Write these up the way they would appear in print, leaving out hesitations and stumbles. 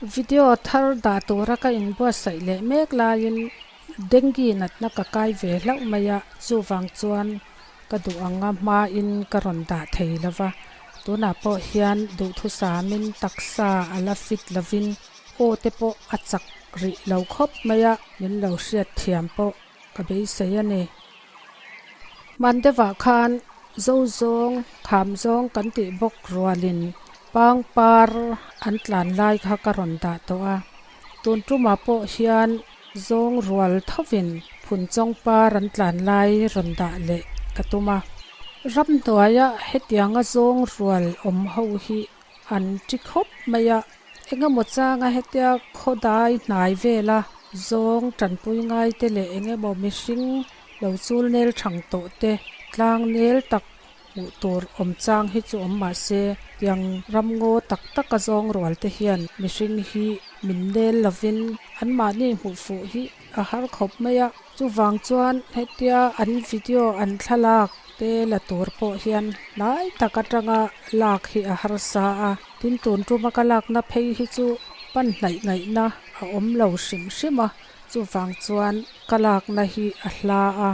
Video thar dah tura ka inbuatsaih leh mek laiin dengue natna ka kai ve hlauh mai a, chuvang chuan ka duh anga hmain ka rawn dah thei lo va, tunah pawh hian duhthusamin taksa a la fit lovin aw te pawh a chak rih lo khawp mai a, min lo hriat thiam pawh ka beisei a ni. Hman deuhah khan zo zawng, kham zawng kan tih bawk rualin pangpar an tlan lai kha ka rawn dah tawh a. Tun tumah pawh hian zawng rual thovin phunchawng par an tlan lai rawn dah leh ka tum a. Ramhnuaia hetianga zawng rual awm ho hi an ti khawp mai a. Engemaw changa hetia khawdai hnai vela zawng tanpui ngai te leh engemaw mihring lo chul nel thang tawh te tlang nel tak hmuh tur awm chang hi chu awm mah se tiang ramngaw tak tak a zawng rual te hian mihring hi min nel lovin anmahni hmuh fuh hi a har khawp mai a. Chuvang chuan hetia an video an thlalak te la tur pawh hian hnai tak atanga lak hi a harsa a, tin tun tuma ka lakna phei hi chu pan hnaih ngaihna a awm lo hrim hrim a, chuvang chuan ka lakna hi a hla a,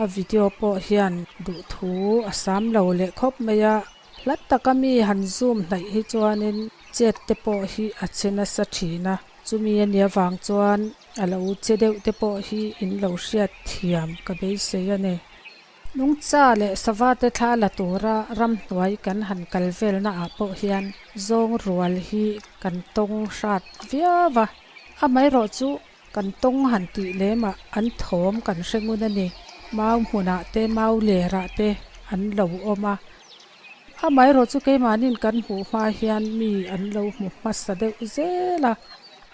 a video pawh hian duhthu a sam lo leh khawp mai a, hla taka mi han zoom hnaih hi chuanin chet te pawh hi a che nasa thin a, chumi a nih avang chuan a lo che deuh te pawh hi in lo hriat thiam ka beisei a ni. Nungcha leh sava te thla la tura ramhnuai kan han kal velna ah pawh hian zawng rual hi kan tawng hrat viau a, amaherawh chu kan tawng han tih lem ah an thawm kan hre ngun a ni. Mau hmunah te mau lerah te an lo awm a, amaherawh chu keimahni'n kan hmuh hma hian mi an lo hmu hmasa deuh zel a,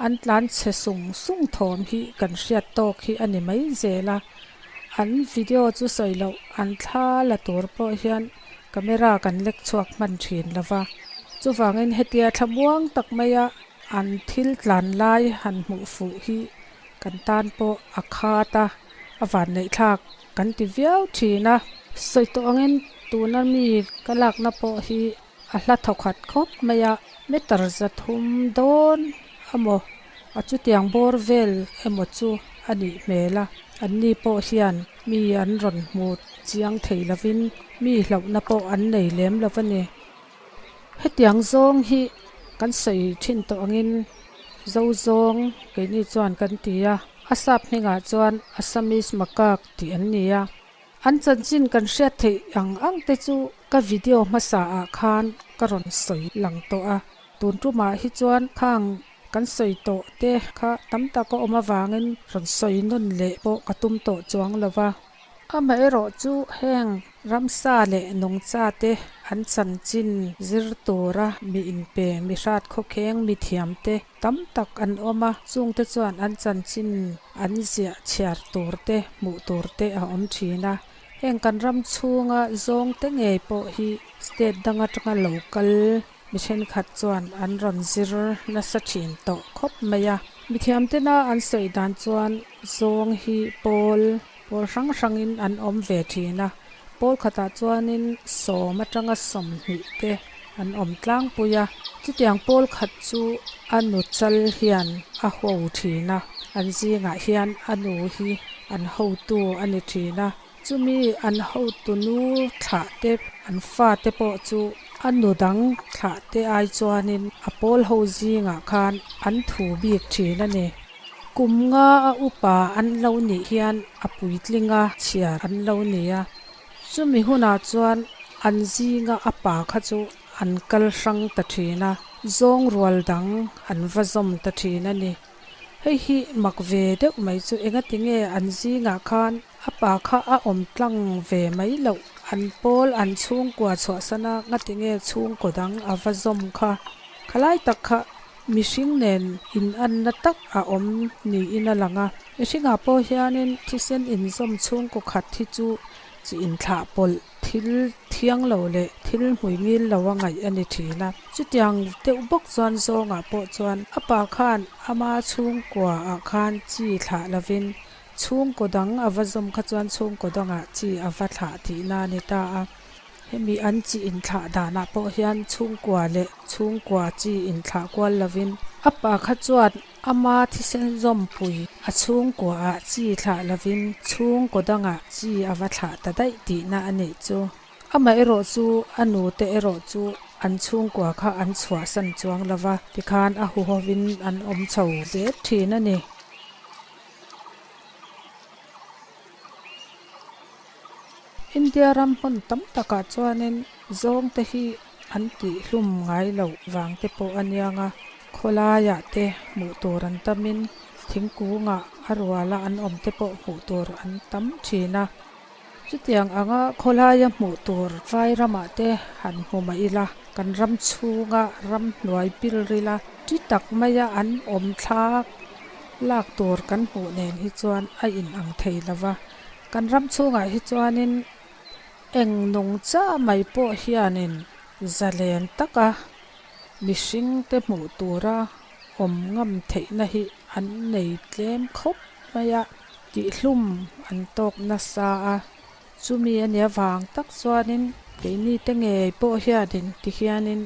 an tlan chhe sung sung thawm hi kan hriat tawk hi a ni mai zel a. An video chu sawi loh an thla la tur pawh hian camera kan lek chhuak hman thin lo va, chuvangin hetia thlamuang tak maia an thil tlan lai han hmuh fuh hi kan tan pawh a khat a, a vanneih thlak kan ti viau thin a. Sawi tawh angin tuna mi ka lakna pawh hi a hla thawkhat khawp mai a, meter 300 dawn emaw a chutiang bawr vel emaw chu a nih hmel a, anni pawh hian mi an rawn hmu chiang thei lovin mi hlauhna pawh an nei lem lo a ni. Hetiang zawng hi kan sawi thin tawh angin zo zawng keini chuan kan ti a, a sap hmingah chuan Assamese macaque tih an ni a. An chanchin kan hriat theih ang ang te chu ka video hmasa ah khan ka rawn sawi lang tawh a, tun tumah hi chuan khang kan sawi tawh te kha tam tak a awm avangin rawn sawi nawn leh pawh ka tum tawh chuang lo va. Amaherawh chu heng ramsa leh nungcha te an chanchin zir tura mi inpe mi hrat khawkheng mi thiam te tam tak an awm a, chungte chuan an chanchin an ziah chhiar tur te hmuh tur te a awm thin a. Heng kan ram chhunga zawng te ngei pawh hi state dang atanga lo kal mi thenkhat chuan an rawn zir nasa thin tawh khawp mai a. Mithiam tena an sawi dan chuan zawng hi pawl pawl hrang hrangin an awm ve thin a, pawl khatah chuanin 10 atanga 20 te an awm tlangpui a. Chutiang pawl khat chu a nu chal hian a ho thin a, an zingah hian a nu hi an hotu a ni thin a. Chumi an hotu nu thlah te an fa te pawh chu a nu dang thlah te ai chuanin a pawl ho zingah khan an thu bik thin a ni. Kum nga a upa an lo nih hian a puitlinga chhiar an lo ni a. Chumi hunah chuan an zinga a pa kha chu an kal hrang ta thin a, zawng rual dang an va zawm ta thin a ni. Hei hi mak ve deuh mai chu engati nge an zingah khan a pa kha a awm tlang ve mai loh, an pawl an chhungkua chhuahsana ngati nge chhungkaw dang a va zawm kha. Khalai tak kha mihring nen in anna tak a awm niin a lang a. Mihringah pawh hianin thisen inzawm chhungkaw khat hi chu chi inthlah pawlh thil thiang lo leh thil hmui ngil lo a ngaih a ni thin a. Chutiang deuh bawk chuan zawngah pawh chuan a pa khan ama chhungkua ah khan chi thlah lovin chhungkaw dang a va zawm kha chuan chhungkaw dangah chi a va thlah tihna a ni ta a. Hemi an chi inthlah danah pawh hian chhungkua leh chhungkua chi inthlah kual lovin A pa kha chuan ama thisen zawmpui a chhungkuaah chi thlah lovin chhungkaw dangah chi a va thlah ta daih tihna a nih chu. Amaherawh chu a nute erawh chu an chhungkua kha an chhuahsan chuang lova, tikhan a huhovin an awm chho zel thin a ni. India ram hmun tam takah chuanin zawngte hi an tihhlum ngai loh vang te pawh a niang a, khawlaiah te hmuh tur an tamin thingkungah a ruala an awm te pawh hmuh tur an tam thin a. Chutiang anga khawlaia hmuh tur vai ramah te han hmu mah ila, kan ram chhunga ramhnuai pil rila ti tak maia an awm thlak lak tur kan hmuh nen hi chuan a inang thei lo va. Kan ram chhungah hi chuanin eng nung cha mai pawh hianin zalen taka mihringte hmuh tura awm ngam theihna hi an nei tlem khawp mai a, tihhlum an tawk nasa a. Chumi a nih avang tak chuanin keini te ngei pawh hianin tihianin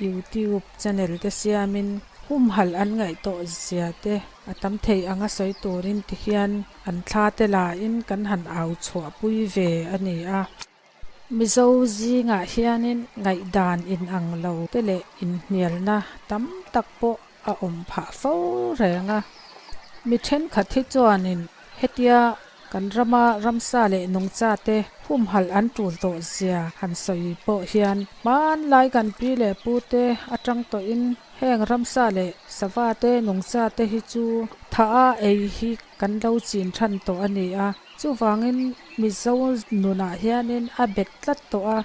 YouTube channel te siamin humhalh an ngaih tawh zia te a tam thei anga sawi turin tihian an thla te lahin kan han au chhuahpui ve a ni a. Mizo zingah hianin ngaihdan inang lo te leh inhnialna tam tak pawh a awm phah fo reng a. Mi thenkhat hi chuanin hetia kan rama ramsa leh nungcha te humhalh an tul tawh zia han sawi pawh hian hmanlai kan pi leh pu te atang tawhin heng ramsa leh sava te nungcha te hi chu tha a ei hi kan lo chin than tawh a ni a. Chuvangin Mizo nunah hianin a bet tlat tawh a,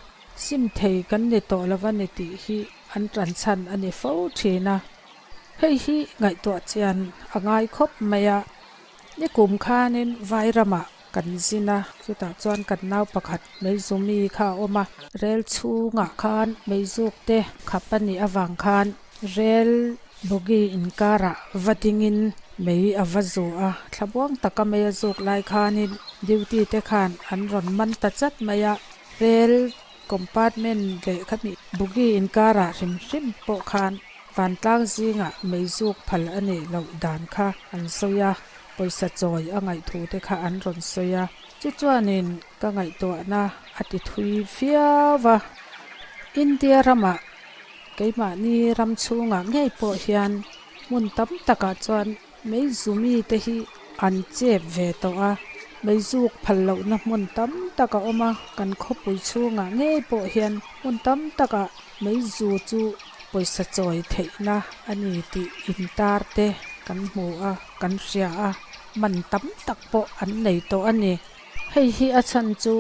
sim thei kan ni tawh lo a ni tih hi an tanchhan a ni fo thin a. Hei hi ngaihtuah chian a ngai khawp mai a, nikum khanin Vairamah kan zin a, chutah chuan kan nau pakhat Meizumi kha a awm a, rel chhungah khan meizuk te khap a nih avang khan rel bogie inkarah va dingin mei a va zu a, thlamuang taka mei a zuk lai khanin duty te khan an rawn man ta chat mai a, rel compartment leh khami bogie inkarah hrim hrim pawh khan vantlang zingah mei zuk phal a nih loh dan kha an sawi a, pawisa chawi a ngaihthu te kha an rawn sawi a, chu chuanin ka ngaihtuahna a ti thui viau va. India ramah keimahni ram chhungah ngei pawh hian hmun tam takah chuan meizu mite hi an chep ve tawh a, meizuk phal lohna hmun tam tak a awm a, kan khawpui chhungah ngei pawh hian hmun tam takah meizu chu pawisa chawi theihna a ni tih intar te kan hmu a, kan hria a, man tam tak pawh an nei tawh a ni. Hei hi a chhan chu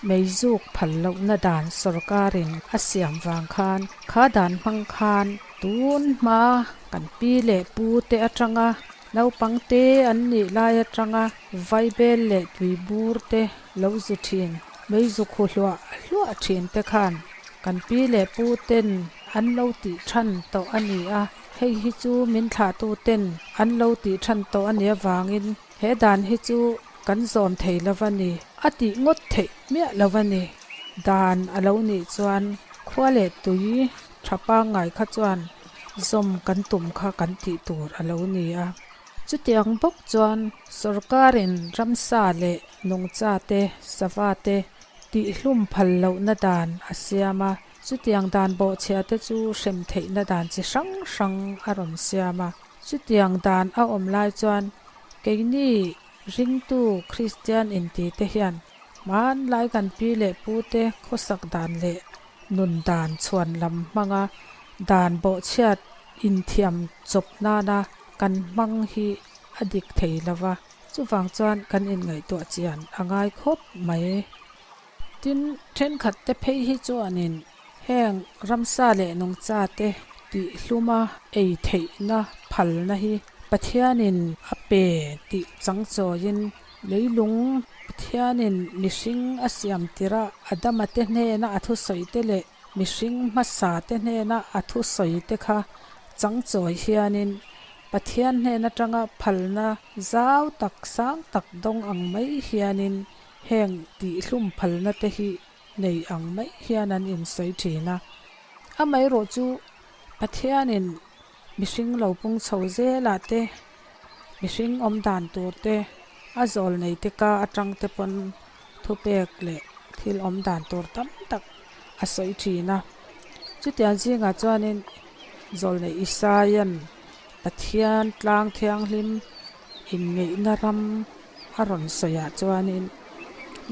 meizuk phal lohna dan sorkarin a siam vang khan kha dan hmang khan tun hma kan pi leh pu te atanga naupang te an nih lai atanga vaibel leh tuibur te lo zu thin meizuk hu hluah hluah thin te khan kan pi leh pu ten an lo tih than tawh a ni a, hei hi chu min thlahtu ten an lo tih than tawh a nih avangin he dan hi chu kan zawm thei lo a ni. A tih ngawt theih miah lo a ni. Dan a lo nih chuan khua leh tui tha pangngai kha chuan zawm kan tum kha kan tih tur a lo ni a. Chutiang bawk chuan sorkarin ramsa leh nungcha te, sava te tihhlum phal lohna dan a siam a. Chutiang dan bawhchhia te chu hrem theihna dan chi hrang hrang a rawn siam a. Chutiang dan a awm lai chuan keini ringtu Kristian inti te hian hmanlai kan pi leh pu te khawsak dan leh nun dan chhuan lam hmanga dan bawhchhiat inthiam chawp nana kan hmang hi a dik thei lo va, chuvang chuan kan inngaihtuah chian a ngai khawp mai. Tin, thenkhat te phei hi chuanin heng ramsa leh nungcha te tihhluma ei theihna phalna hi Pathianin a pe tih changchawiin leilung Pathianin mihring a siam tirh a Adama te hnena a thusawi te leh mihring hmasa te hnena a thusawi te kha changchawi hianin Pathian hnen atanga phalna zau tak sang tak dawng ang mai hianin Heng tihhlum phalna te hi nei ang mai hian an insawi thin a. Amaherawh chu Pathianin Mihring lo pung chho zelah te, mihring awm dan tur te, a zawl nei te ka atang te pawn thupek leh thil awm dan tur tam tak a sawi thin a. Chutiang zingah chuanin zawlnei Isaia'n Pathian tlang thianghlim inngeihna ram a rawn sawiah chuanin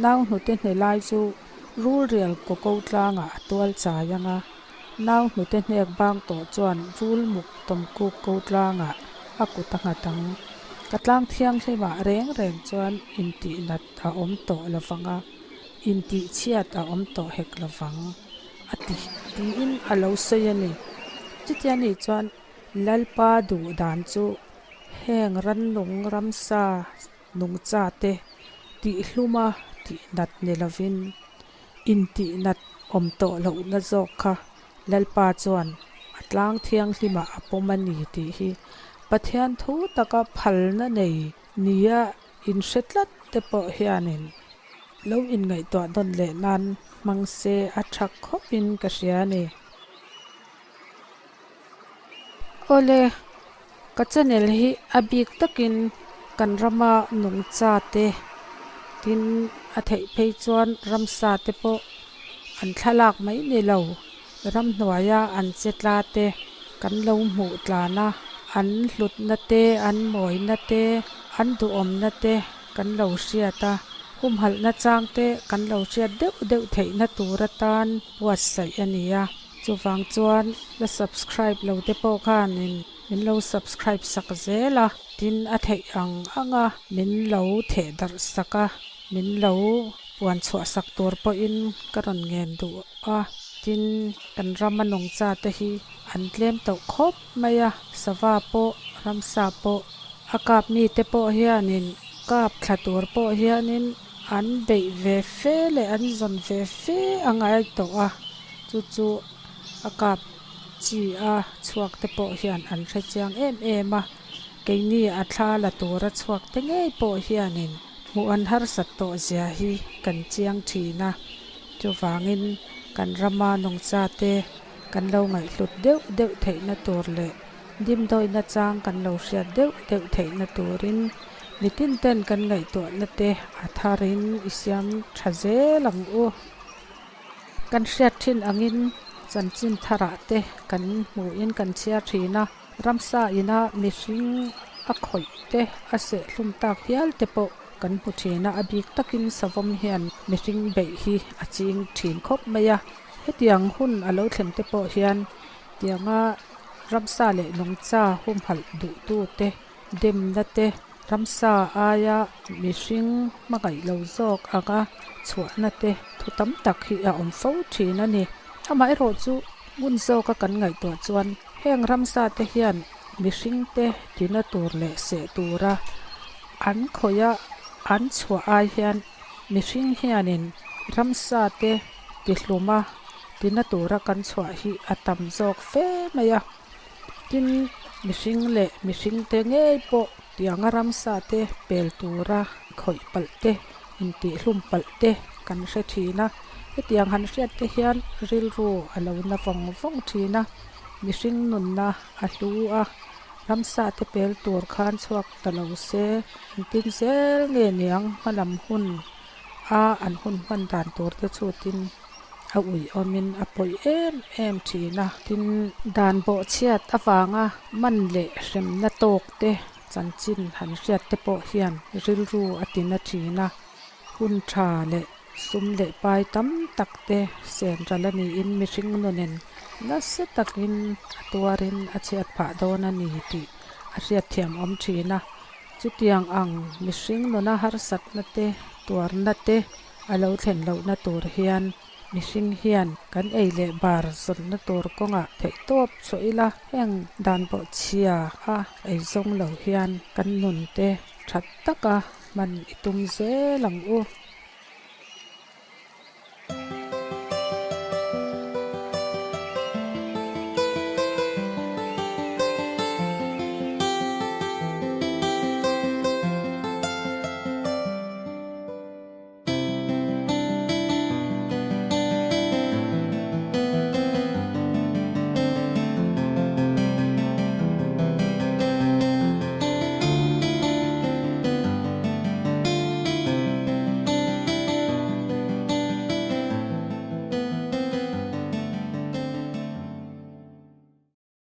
nau hnute hne lai chu rul rial kaw ko tlangah a tual chai ang a, nau hnute hnek bang tawh chuan rul muk tawmkuk ko tlangah a kut a nghat ang. Ka tlang thianghlimah reng reng chuan intihnat a awm tawh lovang a, intihchhiat a awm tawh hek lovang a ti tiin a lo sawi a ni. Chutia nih chuan Lalpa duh dan chu heng rannung ramsa nungcha te tihhluma tihnat ni lovin intihnat awm tawh lohna zawk kha Lalpa chuan a tlang thianghlimah a pawm a ni tih hi Pathian thu taka phalna nei nia inhre tlat te pawh hianin lo inngaihtuah nawn leh nan hmang se a tha khawpin ka hria a ni. Awle, ka channel hi a bik takin kan rama nungcha te tin a theih phei chuan ramsa te pawh an thlalak mai ni lo, ramhnuaia an che tla te kan lo hmuh tlan a, an hlutna te, an mawina te, an duhawmna te kan lo hriat a, humhalhna chang te kan lo hriat deuh deuh theihna tur atan buatsaih a ni a. Chuvang chuan la subscribe lo te pawh khanin min lo subscribe sak zel a, tin a theih ang ang a min lo theh darh sak a, min lo puan chhuah sak tur pawhin ka rawn ngen duh a, tin kan rama nungcha te hi an tlem tawh khawp mai a, sava pawh ramsa pawh a kap mi te pawh hianin kap thla tur pawh hianin an beih ve fe leh an zawn ve fe a ngai tawh a, chu chu a kap chi a chhuak te pawh hian an hre chiang em em a, keini a thla la tura chhuak te ngei pawh hianin hmuh an harsat tawh zia hi kan chiang thin a, chuvangin kan rama nungcha te kan lo ngaihhlut deuh deuh theihna tur leh dimdawihna chang kan lo hriat deuh deuh theihna turin mitin ten kan ngaihtuahna te a tharin i siam tha zel ang u. Kan hriat thin angin chanchin tharah te kan hmuhin kan chhiar thin a, ramsa ina mihring a khawih te a sehhlum tak hial te pawh kan hmu thin a, a bik takin savawm hian mihring beih hi a ching thin khawp mai a. Hetiang hun a lo thlen te pawh hian tianga ramsa leh nungcha humhalh duhtute demna te, Ramsa aia mihring hmangaih lo zawk anga chhuahna te thu tam tak hi a awm fo thin a ni. Amaherawh chu ngun zawka kan ngaihtuah chuan heng ramsa te hian mihring te tina tur leh seh tura an khawih a an chhuah ai hian mihring hianin ramsa te tihluma tina tura kan chhuah hi a tam zawk fe mai a. Tin, mihring leh mihringte ngei pawh tianga ramsa te pel tura khawih palh te, intihhlum palh te kan hre thin a. Hetiang han hriat te hian rilru a lo na vawng vawng thin a, mihring nunna a hlu a, ramsa te pel tur khan chhuak ta lo se, engtin zel nge niang hmalam hun a an hun hman dan tur te chutin a uiawmin a pawi em em thin a. Tin, dan bawhchhiat avanga man leh hremna tawk te chanchin han hriat te pawh hian rilru a ti na thin a. Hun tha leh sum leh pai tam tak te sen ral a niin mihring nunin nasa takin a tuarin a chhiat phah dawn a ni tih a hriatthiam awm thin a. Chutiang ang mihring nuna harsatna te, tuarna te a lo thlen lohna tur hian mihring hian kan ei leh bar zawnna tur kawngah theihtawp chhuah ila, heng dan pawh chhia a ei zawng lo hian kan nun te that taka hman i tum zel ang u.